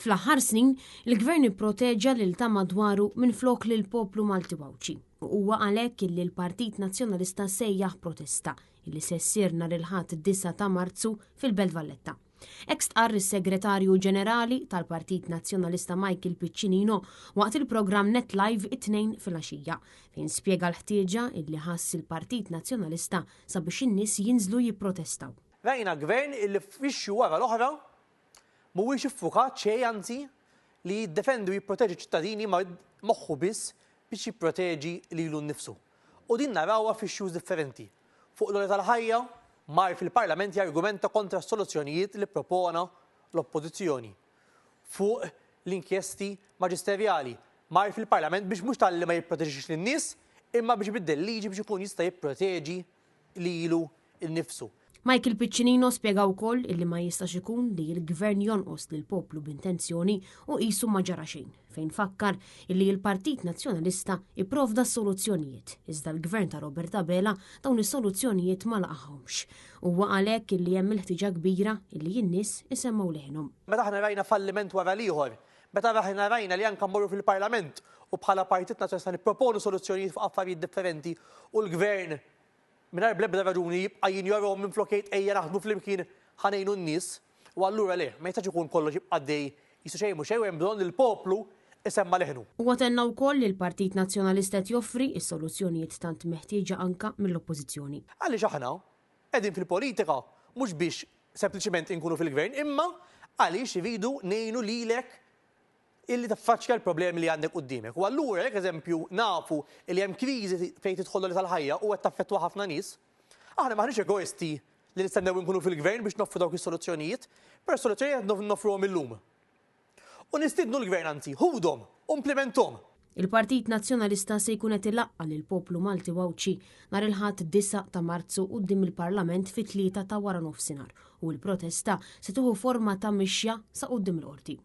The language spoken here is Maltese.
Fl-aħħar snin, il-Gvern ipproteġa lil ta' madwaru minflok lill-poplu Malti u Għawdxi u huwa għalhekk illi l-Partit Nazzjonalista sejjaħ protesta illi se ssir nhar il-Ħadd 9 ta' Marzu fil-Belt Valletta. Hekk stqarr is-Segretarju Ġenerali tal-Partit Nazzjonalista Michael Piccinino waqt il-programm Net Live it-Tnejn filgħaxija, fejn spjega l-ħtieġa illi ħass il-Partit Nazzjonalista sabiex in-nies jinżlu jipprotestaw. Rajna Gvern illi f'issue wara l-oħra mhuwiex iffukat xejn anzi li jiddefendi u jipproteġi ċ-ċittadini imma moħħu biss biex jipproteġi lilu nnifsu. U din narawha f'issues differenti. Fuq l-għoli tal-ħajja, mar fil-Parlament jargumenta kontra s-soluzzjonijiet li ppropona l-Oppożizzjoni. Fuq l-inkjesti maġisterjali, mar fil-Parlament biex mhux talli ma jipproteġix lin-nies imma biex ibiddel liġi biex ikun jista' jipproteġi lilu nnifsu. Michael Piccinino spjega wkoll illi ma jistax ikun li l-Gvern jonqos lill-poplu b'intenzjoni u qisu ma ġara xejn, fejn fakkar illi l-Partit Nazzjonalista ipprovda s-soluzzjonijiet, iżda l-Gvern ta' Robert Abela dawn is-soluzzjonijiet ma laqahomx. Huwa għalhekk illi hemm il-ħtieġa kbira illi n-nies isemmgħu leħinhom. Meta aħna rajna falliment wara l-ieħor, meta aħna rajna li anke mmorru fil-Parlament u bħala Partit Nazzjonalista nipproponu soluzzjonijiet fuq affarijiet differenti u l-Gvern mingħajr bl-ebda raġuni jibqa' jinjorahom minflok jgħid ejja naħdmu flimkien ħa ngħinu n-nies, u allura le, ma jistax ikun kollox jibqa' għaddej qisu xejn mhu xejn u hemm bżonn li l-poplu isemma' leħnu. Huwa tenna wkoll li l-Partit Nazzjonalista qed joffri s-soluzzjonijiet tant meħtieġa anka mill-Oppożizzjoni. Għaliex aħna qegħdin fil-politika mhux biex sempliċiment inkunu fil-Gvern imma għaliex irridu ngħinu lilek illi taffaċċja l-problemi li għandek quddiemek. U allura jekk eżempju nafu li hemm kriżi fejn tidħol l-għoli tal-ħajja u qed taffettwa ħafna nies, aħna m'aħniex egoisti li nistennew inkunu fil-gvern biex noffru dawk is-soluzzjonijiet, però s-soluzzjonijiet qed noffruhom illum. U nistiednu l-gvern anzi, ħudhom u implimenthom. Il-Partit Nazzjonalista se jkun qed ilaqqa' lill-poplu Malti u Għawdxi nhar il-Ħadd 9 ta' Marzu quddiem il-Parlament fit-tlieta ta' waranofsinhar u l-protesta se tieħu forma ta' mixja sa quddiem il-Qorti.